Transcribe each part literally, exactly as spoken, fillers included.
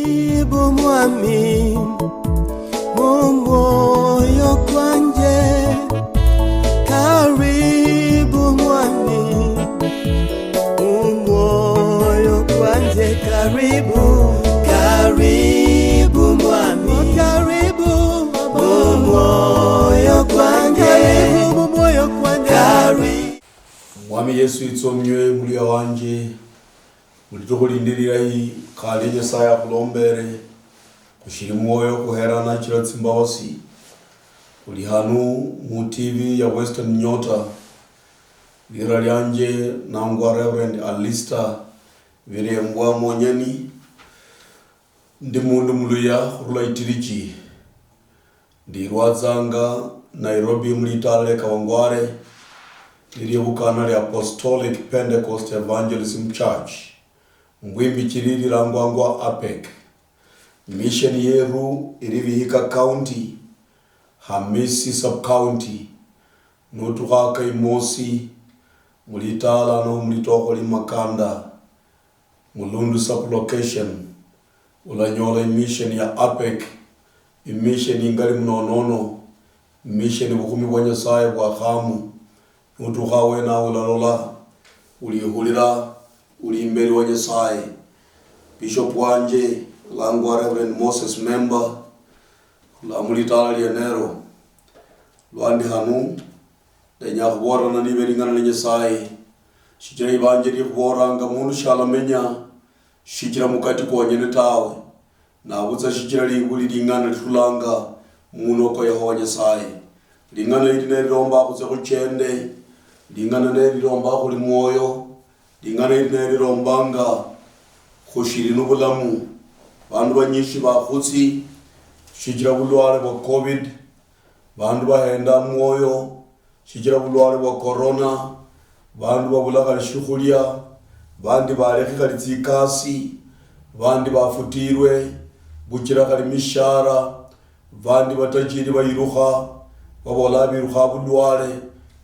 Karibu mwami, mumwoyo kwanje. Karibu mwami, mumwoyo kwanje. Karibu, karibu mwami, karibu mumwoyo kwanje. Karibu mumwoyo kwanje. Karibu. Mwami Yesu, itsomiwe muluya wanje. Mulitukhu lindi lilayi, khale Nyasaye akhulombere, khushili mwoyo khuhera nachila tsimbahosi. Khuli hanu mu T V ya Western Nyota. Lira lianje nangwa Reverend Alistair Virembwa Monyani. Ndi mundu muluya khurula Itirichi. Ndirwatsanga Nairobi mulitala lia Kawangware, lilie bukana lia Apostolic Pentecost Evangelism Church, mbwimbichili lilangwangwa APEC. Mission yeru ili Vihiga County, Hamisi Sub County, nutukhaka imosi mulitala no mulitokho li Makanda, Mulundu Sub-Location, ulanyola imission ya APEC, imission ingali munonono, imission bukhumi bwa Nyasaye bwa khamu. Nutukha awene awo ulalola, ulihulira, uli imberi wa Nyasaye. Bishop wanje, alangwa Reverend Moses Member, khula mulitala lienero. Lwandi hanu, ndenya khubolana nibe lingana lia Nyasaye, shichira ibanje likhubolanga, mundu shalamenya shichira mukati kwonyene tawe, nabutsa shichira libuli lingana lirulanga munwa kwa Yehowa Nyasaye. Lingana ili nelilomba khutse khuchende, lingana nelilomba khuli mwoyo, lingana ili nelilombanga khushili nobulamu. Bandu banyishi bakhutsi shichira bulwale bwa covid, bandu bahenda mwoyo shichira bulwale bwa corona, bandu babula khali shikhulia, bandi balekhe khali tsikasi, bandi bafutilwe buchira khali mishara, bandi batachiri bayirukha, babola birukha bulwale,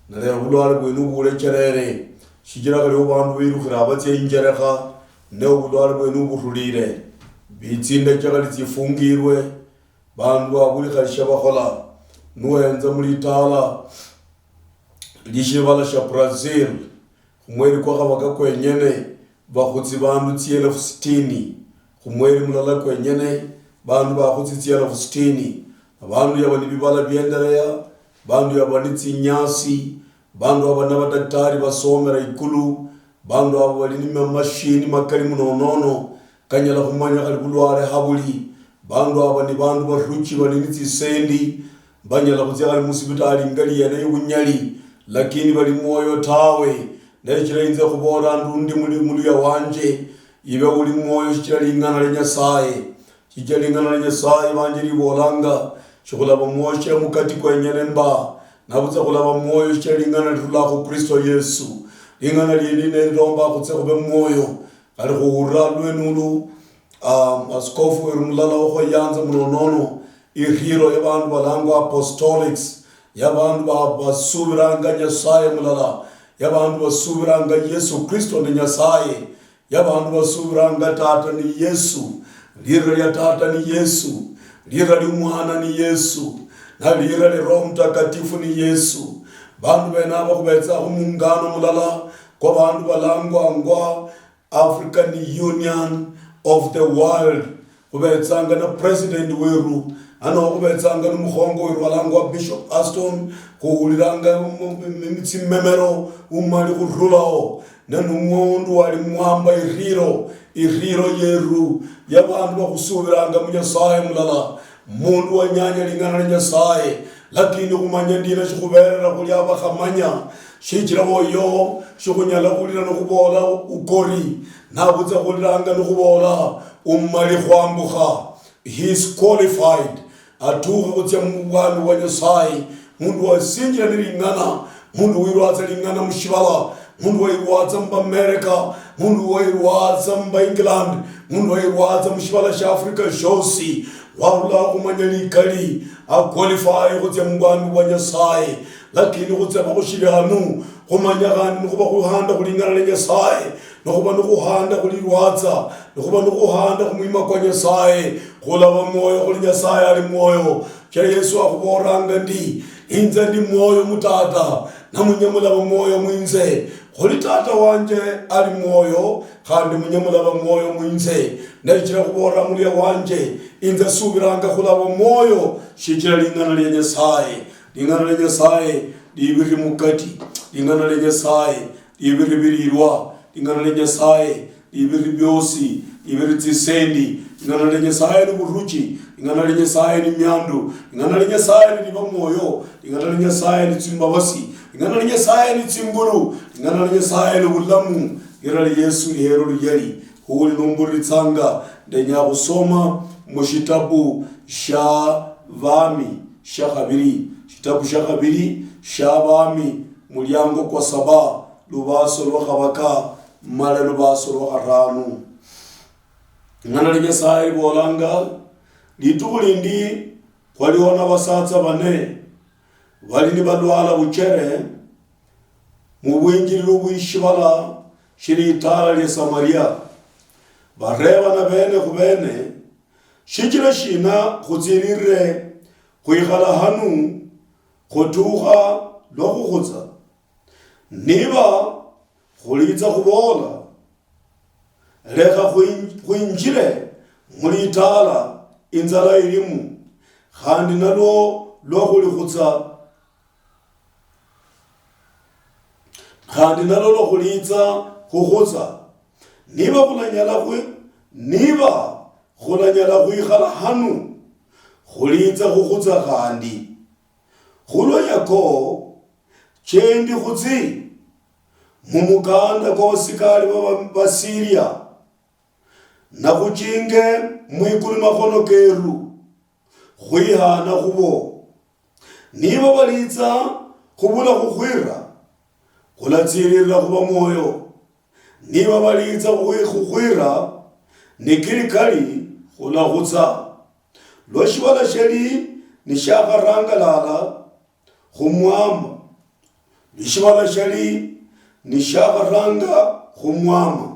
nalero bulwale bwene ubu bulecherere, shichira khali bandu birukhira batsia injerekha, ne obulwale bwene ubu burulire, bitsindeche khali tsifungirwe, bandu babuli khali shia bakhola. Nuhenza mulitala lieshibala shia Brazil, khumweri kwa khabaka kwenyene, bakhutsi bandu tsielefu sitini. Khumweri mulala kwenyene, bandu bakhutsi tsielefu sitini. Abandu yaba ni bibala biendelea, bandu yaba ni tsinyasi, bandu aba nabadaktari basomera ikulu, bandu abo bali ni mamashini makali munonono, kanyala khumanya khali bulwale habuli. Bandu aba ni bandu baruchi bali ni tsisendi, banyala khutsia khali musibitali ingali yene ibunyali, lakini bali mwoyo tawe. Nechira inze khubola ndundi muli muluya wanje, ibe uli mwoyo shichira lingana lia Nyasaye. Shichira lingana lia Nyasaye banje libolanga, shikhulaba mwoyo shichira mukati kwenyene mba, nabutsa khulaba mwoyo shichira lingana lirula khu Kristo Yesu. Lingana lindi nelilomba khutse khube mwoyo. Khali khuhulira lwenulu, um, askofu weru mulala okhweyanza munonono, iriro ya bandu balangwa apostolics, ya bandu ba-, basubiranga Nyasaye mulala, ya bandu basubiranga Yesu Kristo ni Nyasaye, ya bandu basubiranga Tata ni Yesu, lira lia Tata ni Yesu, lira lia Mwana ni Yesu, na lira lia Roho Mtakatifu ni Yesu. Bandu bene aba khubetsa khumungano mulala kwa bandu balangwangwa African Union of the World. Khubetsanga na president weru, ano khubetsanga numukhongo weru alangwa Bishop Aston, khuhuliranga mu-, mu-, mu-, tsimemero umali khurulaho. Ne numundu wali mwamba iriro, iriro yeru, yabandu bakhusubiranga mu Nyasaye mulala, mundu wanyanya lingana lia Nyasaye, lakini khumanya ndina shikhuberera khuli abakhamanya, shichira oyo shikhunyala khulira nikhubola ukori, nabutsa khuliranga nikhubola umali khwambukha. He is qualified. Atukhe khutsia mubwami bwa Nyasaye. Mundu wasinjira ni ling'ana, mundu wirwatsa ling'ana mushibala, mundu wairwatsa mubamerica, mundu wairwatsa mubaengland, mundu wairwatsa mushibala shia Africa shiosi, warulaho khumanya likali, aqualify khutsia mubwami bwa Nyasaye. Lakini khutseba khushili hanu, khumanya khandi nikhuba khuhanda khulingana ne Nyasaye, nokhuba nokhuhanda khulilwatsa, nokhuba nokhuhanda khumwima kwa Nyasaye, khulaba mwoyo khuli Nyasaye ali mwoyo. Shichira Yesu akhubolanga ndi, inze ndi mwoyo mu Tata, namunye mulaba mwoyo mwinze. Khuli Tata wanje ali mwoyo, khandi munye mulaba mwoyo mwinze. Ndachira khubolera mulia wanje, inze subiranga khulaba mwoyo, shichira ling'ana lia Nyasaye. Ling'ana lia Nyasaye libiri mukati, ling'ana lia Nyasaye libiri bililwa, ling'ana lia Nyasaye libiri biosi, libiri tsisendi, ling'ana lia Nyasaye ni buruchi, ling'ana lia Nyasaye ni miandu, ling'ana lia Nyasaye ni liba mwoyo, ling'ana lia Nyasaye ni tsimbabasi, ling'ana lia Nyasaye ni tsingulu, ling'ana lia Nyasaye ni bulamu. Lira lia Yesu lihero luyali. Khuli numbuliritsanga, ndenya khusoma mushitabu shia Bami shia khabiri, shitabu shia khabiri shia Bami, muliango kwa saba, lubaso lwa khabaka, mala lubaso lwa kharanu. Ling'ana lia Nyasaye libolanga, litukhu lindi khwaliho na basatsa bane bali nibalwala buchere, mu bwinjililo bwi shibala shili itaala lia Samaria. Bareebana bene khu bene, shichira shina khutsirire khwikhala hanu khutukha lwa khukhutsa? Niba khulitsa khuboola, lekha khwin- khwinjile mu litaala inzala ilimu, khandi nalwo lwa khulikhutsa khandi nalwo lwa khuliitsa khukhutsa. Niba khulanyala khwi- niba khulanyala khwikhala hanu, khuliitsa khukhutsa khandi. Khulwa yako, chendi khutsi mu mukanda kwa basikali ba Basiria, na khuchinge mwikulu makhono keru khwihana khubo. Niba baliitsa khubula khukhwira, khulatsiririra khuba mwoyo. Niba baliitsa khwi- khukhwira nikili kali, khulakhutsa. Lwa shibala shali nishiakharangalala khumwama, lwa shibala shali nishiakharanga khumwama,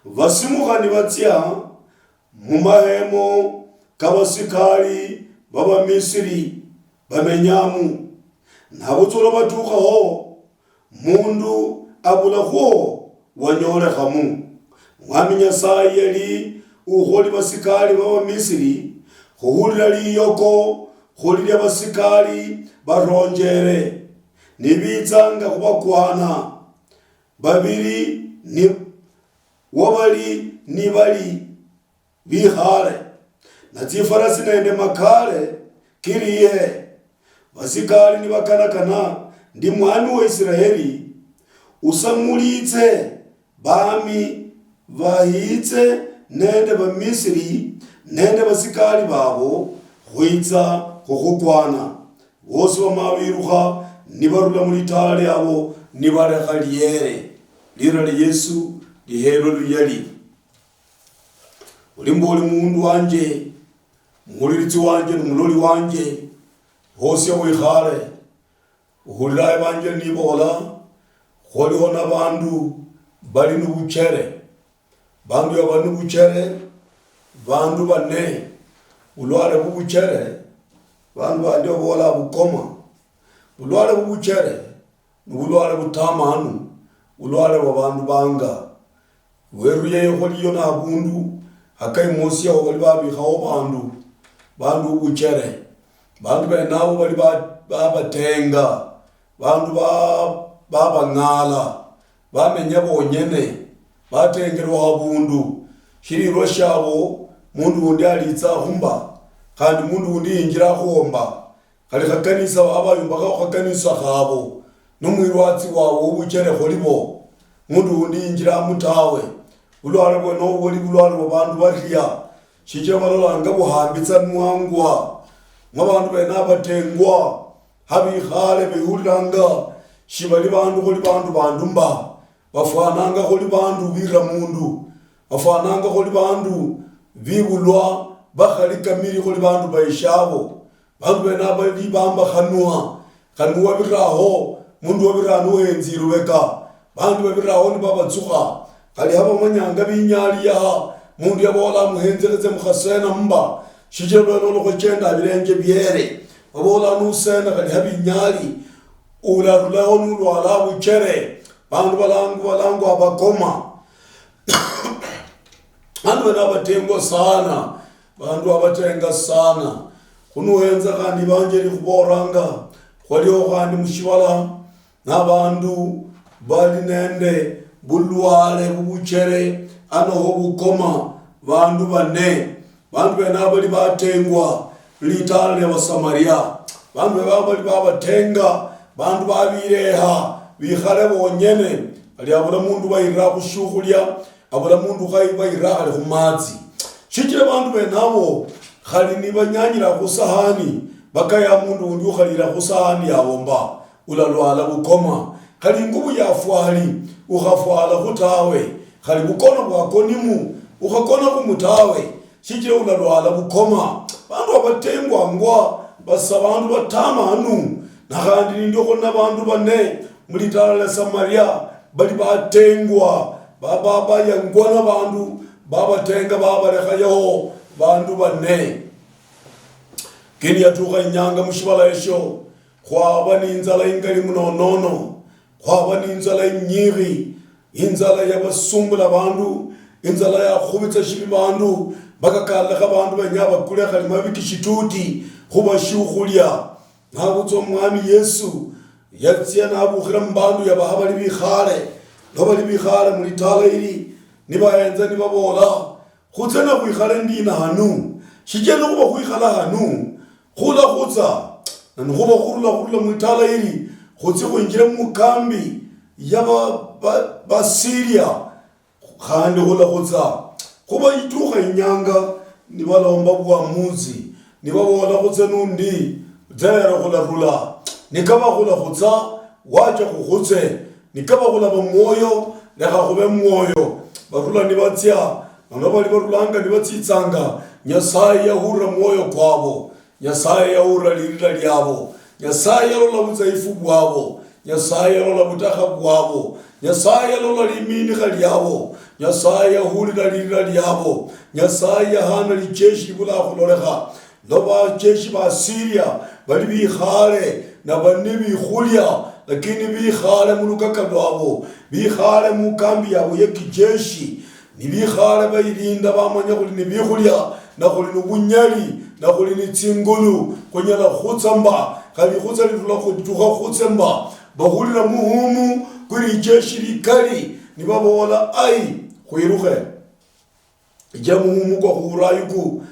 basimukha nibatsia mu mahemo ka basikali ba Bamisiri bamenyamu. Nabutswa lwa batukhaho, mundu abulakhwo wanyoolekhamu. Mwami Nyasaye yali ukholi basikali ba Bamisiri khuhulila liyoko khuli lia basikali baronjere, nibitsanga khubakwana. Babiri ni wabali nibali bikhale, na tsifarasi nende makale kiliye. Basikali nibakanakana, ndi mwami wa Israeli, usamulitse bami bahitse nende Bamisiri nende basikali babo khwitsa khukhukwana. Bosi bamala birukha nibarula mulitaala liabo, nibalekha liere. Lira lia Yesu liherwe luyali. Uli mbu uli muundu wanje, muhulilitsi wanje, ni muloli wanje, hosi awikhale, uhulila evanjeli nivola, khwaliho na vandu vali nu vuchere. Vandu yava nu vuchere, vandu vane, vulwale vu vuchere, vandu vandi vavola vukoma. Vulwale vu vuchere, ni vulwale vutamanu, vulwale vwa vandu vanga. Weru yeyo khwaliyo na havundu hakaimosi yaho vali vavikhaho vandu, vandu vuvuchere. Vandu venavo vali va- vavatenga, vandu va- vavang'ala, vamenya vonyene, vatengelwa havundu. Shililwa shiavo, mundu wundi alitsa akhumba, khandi mundu wundi yinjila akhuhomba. Khali khakanisa vava vayumbakhaho khakanisa khavo, nu mwirwatsi wavo wu vuchere khuli vo, mundu wundi yinjilamo tawe. Vulwale vwenovo vwali vulwale vwa vandu varia, shichira valolanga vuhambitsanwangwa. Ma vandu venavo vatengwa, ha vikhale vihulilanga, shivali vandu khuli vandu vandu mba, vafwananga khuli vandu vira mundu, vafwananga khuli vandu vivulwa, vakhali kamili khuli vandu vaishavo. Vandu venavo vali vambakhanwa, khandi muwaviraho mundu wavira nuhenzi luveka. Vandu vaviraho nivavatsukha, Khali haba manyanga binyali yaha, mundu yabola amuhenzeleze mukhasena mba, shichira lwene olukhuchenda bilenje biere. Babola nusena khali habinyali, ularulaho nulwala buchere. Bandu balangu, balangwa abakoma. Bandu bene abatengwa sana, bandu abatenga sana. Khunuhenza khandi banjeri khubolanga, khwaliho khandi mushibala nabandu bali nende bulwale bubuchere anoho bukoma, bandu bane. Bandu bene abo bali batengwa litala lia Basamaria. Bandu bene abo bali babatenga, bandu babireha bikhale bonyene, ali abula mundu bayira khushiukhulia, abula mundu khayi bayira khali khumatsi. Shichira bandu bene abo khali nibanyanyira khusahani, bakaya mundu undi ukhalira khusahani yawomba, ulalwala bukoma. Khali ingubu yafwali, ukhafwalakhu tawe. Khali bukona bwakonimu, ukhakonakhumu tawe, shichira ulalwala bukoma. Bandu abatengwangwa basa bandu batamanu, na khandi nindiokho na bandu bane mulitala lia Samaria bali batengwa, ba- ba- bayangwa na bandu, babatenga, babalekha yaho bandu bane. Lakini yatukha inyanga mushibala esho, khwaba ni inzala ingali munonono, khwaba ni inzala inyikhi, inzala yabasumbula bandu, inzala yakhubitsa shibi bandu, bakakalekha bandu benya bakule khali mabiki shituti khuba shiukhulia. Nabutswa Omwami Yesu yatsia nabukhira mubandu yabaha bali bikhale, no bali bikhale mulitala ili, nibahenza nibabola, "Khutse nakhwikhale ndina hanu? Shichira nikhuba khwikhala hanu, khula khutsa, na nikhuba khurula khurula mwitala ili, khutsi khwinjire mukambi ya ba- ba- Basiria, khandi khula khutsa." Khuba itukha inyanga, nibalomba bwamuzi, nibabola, "Khutse nundi, tse lero khularula. Nikaba khula khutsa, wacha khukhutse. Nikaba khulaba mwoyo, lekha khube mwoyo." Barula nibatsia, nono bali barulanga nibatsitsanga, Nyasaye yahulira mwoyo kwabo. Nyasaye yahulira lirira liabo. Nyasaye yalola budhaifu bwabo. Nyasaye yalola butakha bwabo. Nyasaye yalola liminikha liabo. Nyasaye yahulira lirira liabo. Nyasaye yahana lijeshi libula khulolekha. No bajeshi ba Siria bali bikhale, naba nebikhulia, lakini bikhale mulukaka lwabo, bikhale mukambi yabo ye kijeshi, nibikhale bayilinda, bamanya khuli nibikhulia, na khuli nubunyali, na khuli nitsingulu, khunyala khutsa mba, khali khutsa lirula khutukha khutse mba. Bahulira muhumu kwi lijeshi likali, nibabola, "Ai, khwirukhe." Ija muhumu kwa khurayuku,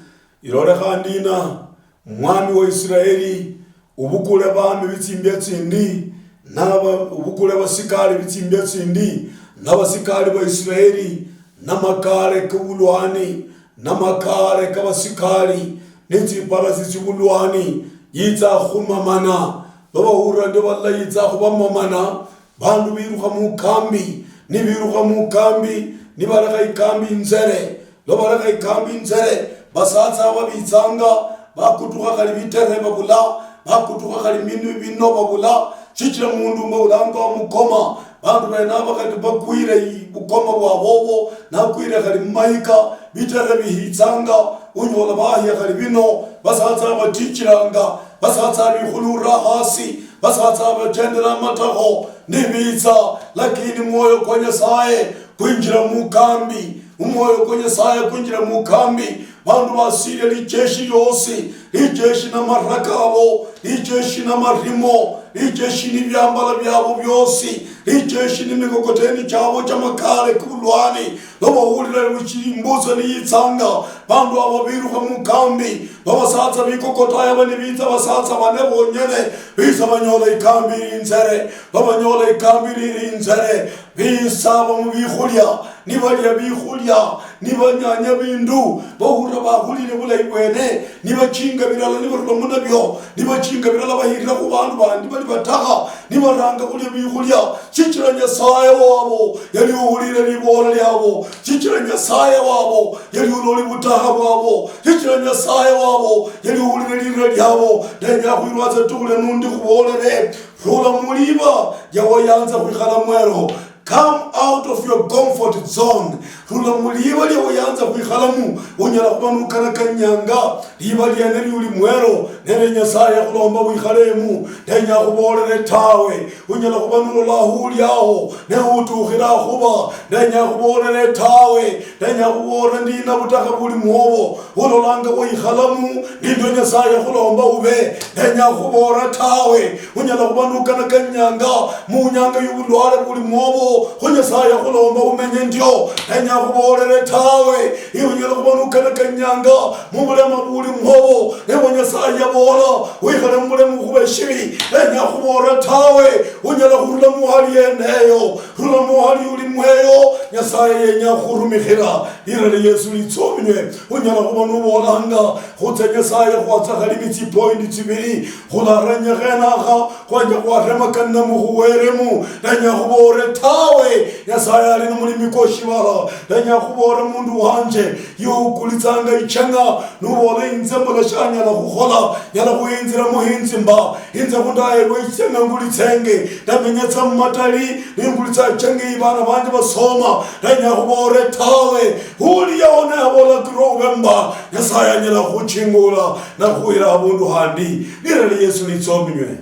ilolekha ndina, mwami wa Israeli, ubukule bami bitsimbia tsindi, naba ubukule basikali bitsimbia tsindi, na basikali ba Israeli, na makale kobulwani, na makale ka basikali, ne tsiparasi tsiobulwani, yitsa khumamana. Babahulira ndio balala yitsa khubamamana, bandu birukha mukambi, nibirukha mukambi, nibalekha ikambi inzere. Lwa balekha ikambi inzere, basatsa aba bitsanga, bakutukha khali bitere babula, bakutukha khali mindu bino babula, shichira mundu umwe ulangwa mukoma. Bandu bene aba khali bakwire i- bukoma bwabobo, nakwire khali mumayika, bitere bihitsanga, unyola bahia khali bino, basatsa batichiranga, basatsa bikhulura hasi, basatsa bachendera amatakho, nibitsa, lakini mwoyo kwa Nyasaye kwinjira mukambi, umwoyo kwa Nyasaye kwinjira mukambi, bandu basiria lijeshi liosi, lijeshi na maraka abo, lijeshi na marimo, lijeshi ni biambala biabo biosi, lijeshi ni mikokoteni chabo cha makale kubulwani, lobahulira luchirimbusa niyitsanga, bandu abo birukha mukambi, babasatsa bikokotaya bani bitsa basatsa bane bonyene, bitsa banyola ikambi iri inzere, babanyola ikambi iri inzere, bisaba mubikhulia, nibalia bikhulia, nibanyanya bindu, bahulira bahulire bulayi bwene, nibachinga bilala nibarula munabio, nibachinga bilala bahirira khubandu bandi bali batakha, nibaranga khulia bikhulia, shichira Nyasaye wabo yali uhulire libola liabo, shichira Nyasaye wabo yali uloli butaha bwabo, shichira Nyasaye wabo yali uhulire lirira liabo. Ndenya khwirwatsa tukhule nundi khubolere, rula muliba lyawayanza khwikhala mwero, Come out of your comfort zone. Rula mu liiba lia uyanza khwikhalamu. Unyala khuba nukanakanyanga liiba liene liuli mwero, nende Nyasaye yakhulomba wikhalemu. Ndenya khubolere tawe. Unyala khuba nulola ahuli aho, ne utukhira akhuba. Ndenya khubolere tawe. Ndenya khubolera ndina butakha buli mwobo. Ulolanga wikhalamu, nindio Nyasaye yakhulomba ube. Ndenya khubolera tawe. Unyala khuba nukanakanyanga mu nyanga yobulwale buli mwobo, kho Nyasaye yakhulomba umenye ndio. Ndenya khubolere tawe. Iwe unyala khuba nukanakanyanga mu bulema buli mwobo, nebo Nyasaye yabola wikhale mu bulema khube shibi. Ndenya khubolera tawe. Unyala khurula mu hali yeneyo. Rula mu hali uli mweyo, Nyasaye yenya khurumikhira. Lira lia Yesu litsominywe. Unyala khuba nubolanga, khutse Nyasaye khwatsa khali ni tsipoint tsibili, khularanya khenakha, khwanja khwaremakanira mu khuweremu, ndenya khubolere tawe. Nyasaye ali ni mulimi kwa shibala, ndenya khubolera mundu wanje, yo ukulitsanga icheng'a, nubola inze mbola shanyala khukhola, nyala khuyinzira muhinzi mba, inze khundayelwa icheng'a ngulitsenge, ndamenya tsa mumatali, ningulitsa icheng'a yi bana banje basoma, ndenya khubolere tawe. Ulia one abola kirwa ube mba, Nyasaye anyala khuchingula, na khuhira abundu handi. Lira lia Yesu litsominywe.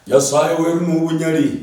Nyasaye weru ni ubunyali.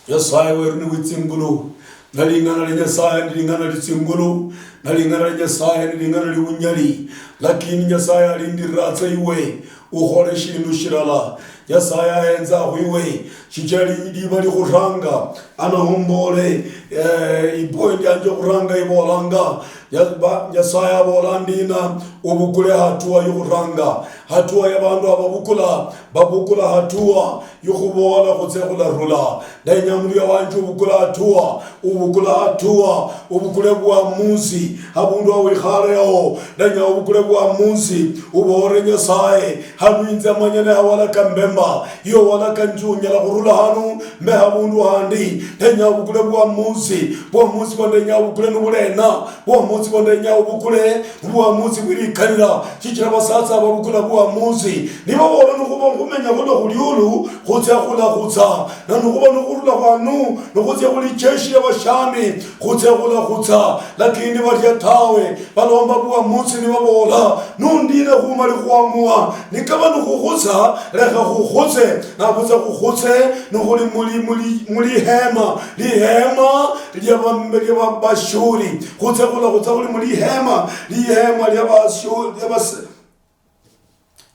Nyasaye weru ni witsingulu. Nalingana li Nyasaye ni lingana li tsingulu. Nalingana li Nyasaye ni lingana li ubunyali. Lakini Nyasaye alindiratsa iwe ukhole shindu shilala. Nyasaye ahenza khwiwe. Shichira li-, liba likhuranga. Ana umbole, eh, ipoint yanje khuranga ibolanga. Ya-, ba-, Nyasaye abola ndina, ubukule hatua yokhuranga. Hatua ya bandu ababukula, babukula hatua yokhubola khutse khularula. Ndenya mulia wanje ubukule hatua, ubukule hatua, ubukule buamuzi, habundu awikhale yao. Ndenya ubukule buamuzi, uboore Nyasaye, hanu inze manyene hawala kambemba, iyo wala kanju nyala khurula hanu, mbe habundu handi. Ndenya ubukule buamuzi, buamuzi bwa ndenya ubukule nubulena, buamuzi bwa ndenya ubukule, buamuzi bwilikanira. Shichira basatsa babukula buamuzi, nibabola nikhuba khumenya khuno khuliulu, khutsia khula khutsa. Na nikhuba nikhurula khwanu, nikhutsia khuli jeshi ya bashami, khutsia khula khutsa. Lakini balia tawe, balomba buamuzi nibabola, nundine khumali khwamua. Nikaba nikhukhutsa, lekha khukhutse. Nabutsa khukhutse, nikhuli muli, muli, muli hema, lihema lia ba-, lia ba-, Bashuri. Khutse khula khutsa khuli muli hema, lihema lia Bashu-, lia Bas-,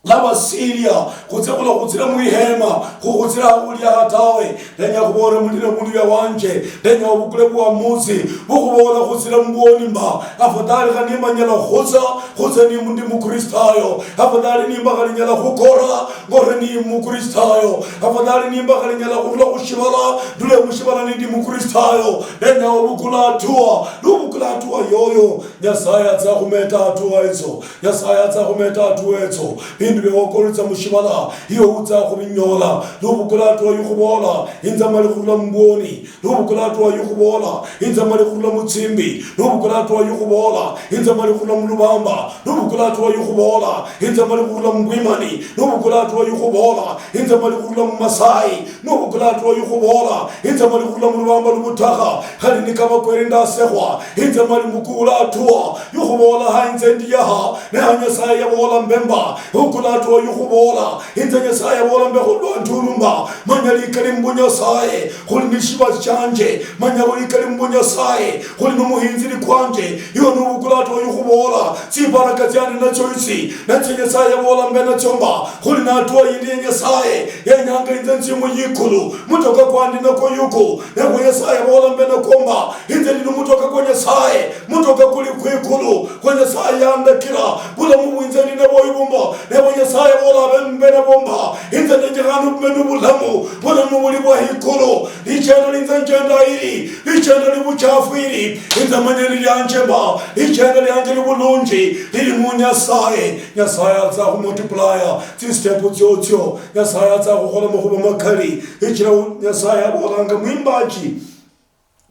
la Basiria. Khutse khula khutsira mwihema, khukhutsira hakulia hatawe. Ndenya khubolera mulire muluya wanje. Ndenya obukule buamuzi, bukhubola khutsira mubwoni mba. Afadhali khani manyala khutsa, khutse ni ndi Mukristayo. Afadhali nimba khali nyala khukora, ngore ni Mukristayo. Afadhali nimba khali nyala khurula khushibala, ndule mushibala nindi Mukristayo. Ndenya obukula hatua. Nubukula hatua yoyo, Nyasaye atsa khumeta hatua etso. Nyasaye atsa khumeta hatua etso. Bindu bia wakorertsa mushibala, iyo utsa khubinyola. Nubukula hatua yukhubola, inze mali khurula mubwoni. Nubukula hatua yukhubola, inze mali khurula mutsimbi. Nubukula hatua yukhubola, inze mali khurula mulubamba. Nubukula hatua yukhubola, inze mali khurula mubwimani. Nubukula hatua yukhubola, inze mali khurula mumasayi. Nubukula hatua yukhubola, inze mali khurula mulubamba lubutakha. Khali nikaba kweri ndasekhwa, inze mali mbukula hatua yukhubola ha inze ndi yaha. Ne ha Nyasaye yabola mbe mba. Bukula hatua yukhubola, inze Nyasaye yabola mbe khulwa ndulumba. Manya likali mbu Nyasaye, khuli ni shiba shianje. Manya likali mbu Nyasaye, khuli ni muhinziri kwanje. Iwe nubukula hatua yukhubola, tsibaraka tsiandi natsio itsi, natsia Nyasaye yabola mbe natsio mba. Khuli na hatua yindi ya Nyasaye, yenyanga inze nzie mu yikulu. Mutoka kwandi nakwo yuku, nebo Nyasaye yabola mbe nakwo mba. Inze ndi ni mutoka kwa Nyasaye, mutoka kuli kwikulu, kwa Nyasaye yandakira. Bulamu bwinze ndi nabwo ibumba, nebo Nyasaye yabola abe mbe nabwo mba. Inze ndenyekhana mbe nobulamu, bulamu buli bwa ikulu. Lichenda linze njenda ili, lichenda li buchafu ili, inze manya ni lianje mba. Lichenda lianje li bulunji, lili mu Nyasaye. Nyasaye atsa khu multiplier tsistep tsiotsio. Nyasaye atsa khukhola makhuba makali. Ichira u-, Nyasaye abolanga mwimbaji.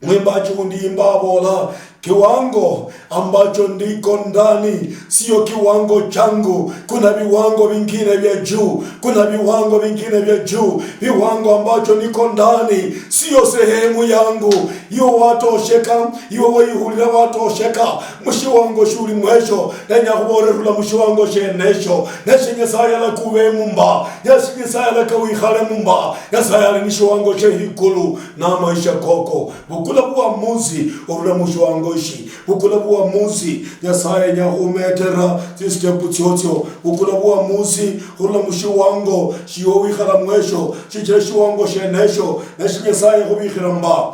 Mwimbaji undi yimba abola, Kiwango ambacho ndiko ndani sio kiwango changu. Kuna viwango vingine vya juu, kuna viwango vingine vya juu, viwango ambacho niko ndani sio sehemu yangu. Iwe watosheka, iwe weyihulira watosheka mushiwango shuli mwesho. Ndenya khubolera rula mushiwango shenesho, neshe Nyasaye alakube mumba, neshe Nyasaye alaka wikhale mumba. Nyasaye ali nishiwango shehikulu na maisha koko. Bukula buamuzi orula mushiwango ishi. Bukula buamuzi, Nyasaye yenya khumetera tsisitepu tsiotsio. Bukula buamuzi khurula mushiwango shiwo wikhala mwesho, shichira shiwango shenesho neshi Nyasaye khubikhira mba.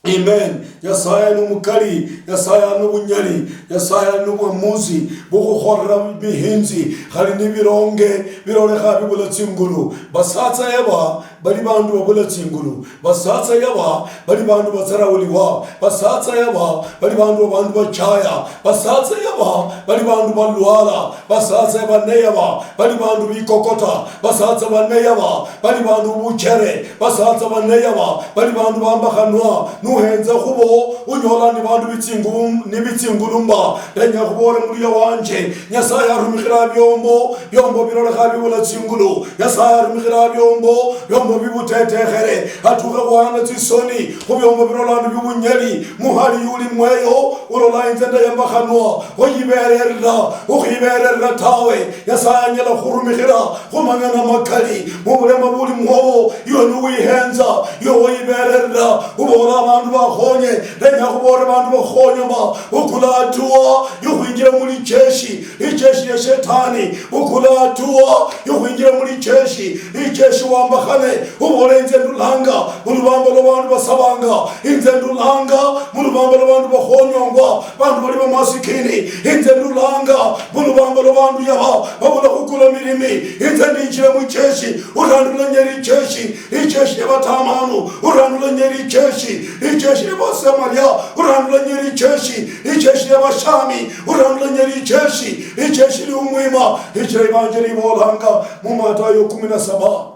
Amen. Nyasaye ali nomukali, Nyasaye ali nobunyali, Nyasaye ali nobuamuzi bukhukhorera bihinzi, khali nibironge birolekha bibula tsingulu. Basatsa yaba bali bandu babula tsingulu. Basatsa yaba bali bandu batsarauliwa. Basatsa yaba bali bandu, bandu bachaya. Basatsa yaba bali bandu balwala. Basatsa bane yaba bali bandu bikokota. Basatsa bane yaba bali bandu buchere. Basatsa bane yaba bali bandu bambakhanwa. Nuhenza khubo, unyola ni bandu bitsingu-, ni bitsingulumba. Ndenya khubole mulia wanje, Nyasaye arumikhira biombo, biombo birolekha bibula tsingulu. Nyasaye arumikhira biombo, biombo bibutetekhere. Atukhe khuhana tsisoni khu biombo birola ni bibunyali. Muhali yuli mweyo, ulola inze ndayambakhanwa, oyibererera, ukhibererera tawe. Nyasaye anyala khurumikhira khumang'ana makali, mubulema buli mwobo, iwe nuwihenza, iwe woyibererera, ubola abandu bakhonye. Ndenya khubola abandu bakhonye mba, bukula hatua yokhwinjira muli jeshi, lijeshi lia shetani. Bukula hatua yokhwinjira muli jeshi, lijeshi wambakhane, ubole, inze ndulanga mulubamba lwa bandu basabanga, inze ndulanga mulubamba lwa bandu bakhonyongwa, bandu bali bamasikini, inze ndulanga mulubamba lwa bandu yaba babula khukula milimi, inze ndinjira mujeshi, urandulanye lijeshi, lijeshi lia batamanu, urandulanye lijeshi, lijeshi lia basamaria, urandulanye lijeshi, lijeshi lia bashami, urandulanye lijeshi, lijeshi liumwima, lichira ivanjili ivolanga mu Matayo kumi na saba.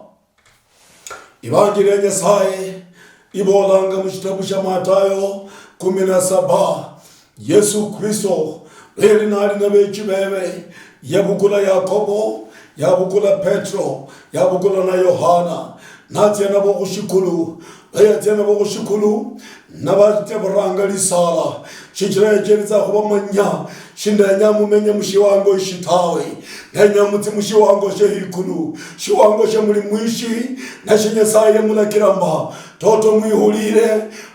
Ivanjili ya Nyasaye ivolanga mu shitabu sha Matayo kumi na saba, Yesu Kristo lweyali nali na vechi veve, yavukula Yakobo, yavukula Petro, yavukula na Yohana, natsia navo khushikulu. Lweyatsia navo khushikulu, navatevuranga lisala, shichira yachelitsa khuvamanya, shindenya mumenye mushiwango ishi tawe. Ndenya mutsi mushiwango shehikulu, shiwango shia muli mwishi, nashe Nyasaye yamulakira mba, toto mwihulire,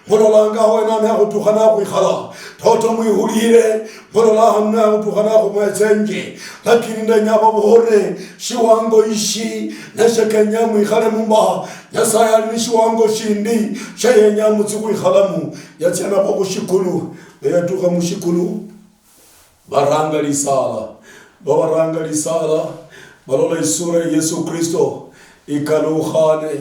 mulolanga aho ena nakhutukha nakhwikhala. Toto mwihulire, mulola hanu nakhutukha nakhumwetsenje. Lakini ndenya vavolere, shiwango ishi nashe kenya mwikhale mumba. Nyasaye ali ni shiwango shindi shayenya mutsi khwikhalamu. Yatsia navo khushikulu. Lweyatukha mushikulu, varanga lisala. Lwavaranga lisala, valola isura ya Yesu Kristo ikalukhane,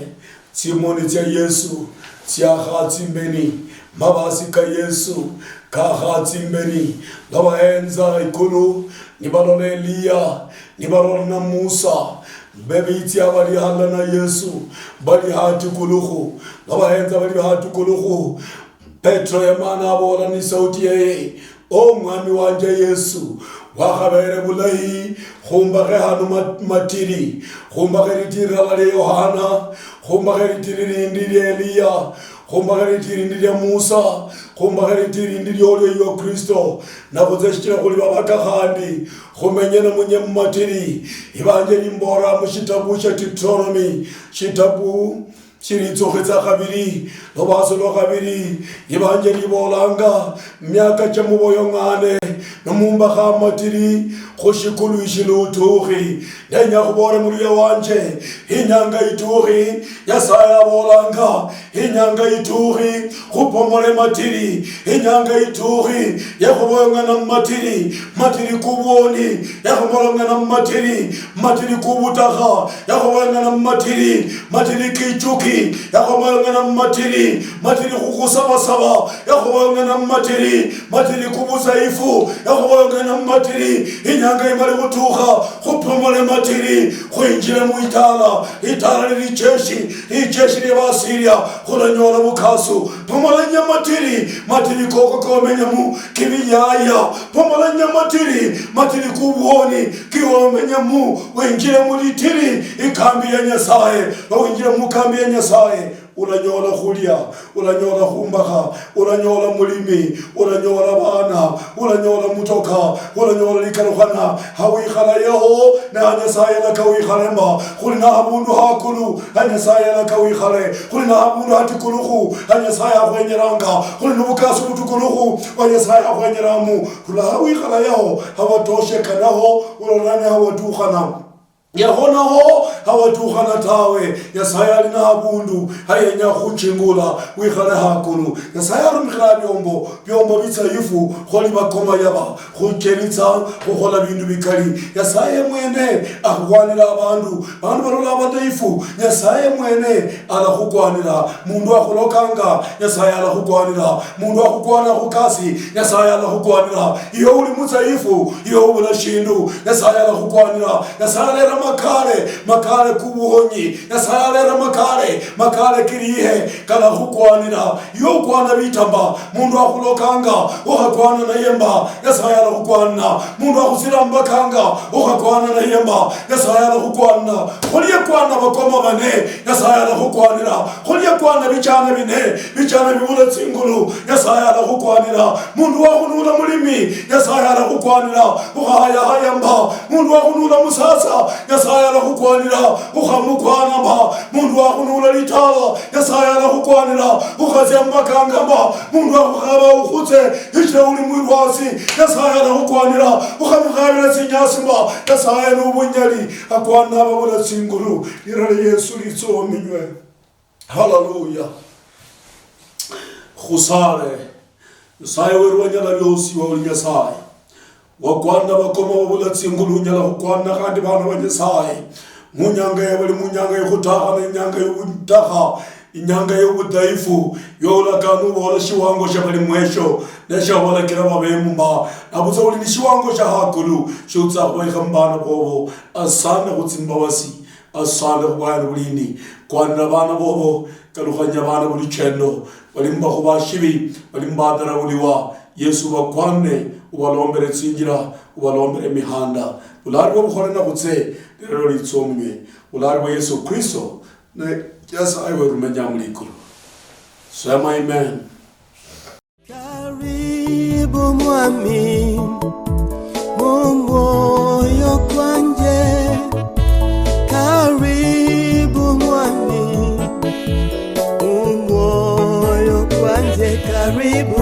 tsimoni tsia Yesu tsiakha tsimbeni, mavasi ka Yesu kakha tsimbeni. Lwavahenza ikulu, nivalola Eliya, nivalola na Musa, vevitsia vali halala na Yesu, vali hatukulukhu. Lwavahenza vali hatukulukhu, Petro yamana avola ni sauti yeye, "O Mwami wanje Yesu, wakhavere vulahi khumbakhe hanu ma-, matiri, khumbakhe litiri lala lia Yohana, khumbakhe litiri lindi lia Eliya, khumbakhe litiri lindi lia Musa, khumbakhe litiri lindi liolio iwe Kristo, nakhutse shichira khuli vavaka khandi, khumenye na munye mumatiri." Ivanje limbola mushitabu sha Deuteronomy, shitabu shilitsukhi tsa khavili, luvaso lwa khavili, ivanje livolanga, "Miaka cha muvoyong'ane, nimumbakha amatiri, khushikulu ishi lutukhi." Ndenya khuvole muluya wanje, inyanga itukhi, Nyasaye avolanga, inyanga itukhi, khupomole matiri, inyanga itukhi, yakhuvoyong'ana mumatiri, matiri kuvwoni, yakhuvoyong'ana mumatiri, matiri kuvutakha, yakhuvoyong'ana mumatiri, matiri kichuki. Yakhoboyong'ana mumatiri, matiri khukhusabasaba, yakhoboyong'ana mumatiri, matiri kubudhaifu, yakhoboyong'ana mumatiri, inyanga imali khutukha, khupomole matiri, khwinjile mwitala, litala lili jeshi, lijeshi lia Basiria, khulanyola bukasu, pomolanya matiri, matiri koko komenyamo, kibiyaya, pomolanya matiri, matiri kubwoni, kiwomenyamo, winjile mulitiri, ikambi ya Nyasaye, winjile mukambi ya Nyasaye, ulanyola khulia, ulanyola khumbakha, ulanyola mulimi, ulanyola bana, ulanyola mutoka, ulanyola likalukhana, hawikhala yaho, na Nyasaye alaka wikhale mba, khuli na habundu hakulu, ha Nyasaye alaka wikhale, khuli na habundu hatukulukhu, ha Nyasaye akhwenyelanga, khuli nobukasi butukulukhu, wa Nyasaye akhwenyelamu, khula hawikhala yaho, hawatoshekanaho, ulolane hawatukhana. Yahonaho hawatukhana tawe. Nyasaye ali na habundu hayenya khuchingula, wikhale hakulu. Nyasaye arumikhila biombo, biombo bitsaifu, kholi bakoma yaba, khuchelitsa, khukhola bindu bikali. Nyasaye mwene akhukwanila abandu, bandu balola abadaifu, Nyasaye mwene alakhukwanila. Mundu akhulokanga, Nyasaye alakhukwanila. Mundu akhukwana khukasi, Nyasaye alakhukwanila. Iyo uli mutsaifu, iyo ubula shindu, Nyasaye alakhukwanila. Nyasaye alera makale, makale kubuhonyi. Nyasaye alera makale, makale kilihe, kalakhukwanila. Iyo ukwana bitamba, mundu akhulokanga, ukhakwana naye mba, Nyasaye alakhukwanila. Mundu akhusilambakanga, ukhakwana naye mba, Nyasaye alakhukwanila. Khulie kwana bakoma bane, Nyasaye alakhukwanila. Khulie kwana bichana bine, bichana bibula tsingulu, Nyasaye alakhukwanila. Mundu wakhunula mulimi, Nyasaye alakhukwanila, ukhayahaya mba. Mundu wakhunula musatsa, Nyasaye alakhukwanila, ukhamukwana mba. Mundu wakhunula litala, Nyasaye alakhukwanila, ukhatsia mubakanga mba. Mundu wakhukhaba ukhutse, ichira uli mwirwasi, Nyasaye alakhukwanila, ukhamukhabila tsinyasi mba. Nyasaye nobunyali, akwana ababula tsingulu. Lira lia Yesu litsominywe. Haleluya. Khusale. Nyasaye weru wanyala biosi, wauli Nyasaye. Wakwana bakoma babula tsingulu, unyala khukwana khandi bana ba Nyasaye. Munyanga ya bali munyanga ya khutakhana, inyanga ya butakha, inyanga ya budhaifu, youlakana ubola shiwango sha bali mwesho, nesha obolakira babemu mba. Nabusa uli ni shiwango sha hakulu, shutsa khwekha mubana bobo. Asante khutsimbabasi. Asante khubwaya nobulindi. Kwanira abana bobo, kalukhanya abana buli chendo, bali mumakhuba shibi, bali mubadharauliwa. Yesu, ubakwane, ubalombere tsinjira, ubalombere emihanda. Bulari bwo bukhole nakhutse, lero litsominywe. Bulari bwa Yesu Kristo, ne Nyasaye weru umenya mulikulu. Sema amen. Karibu mwami, mu mwoyo kwanje. Karibu mwami, mu mwoyo kwanje. Karibu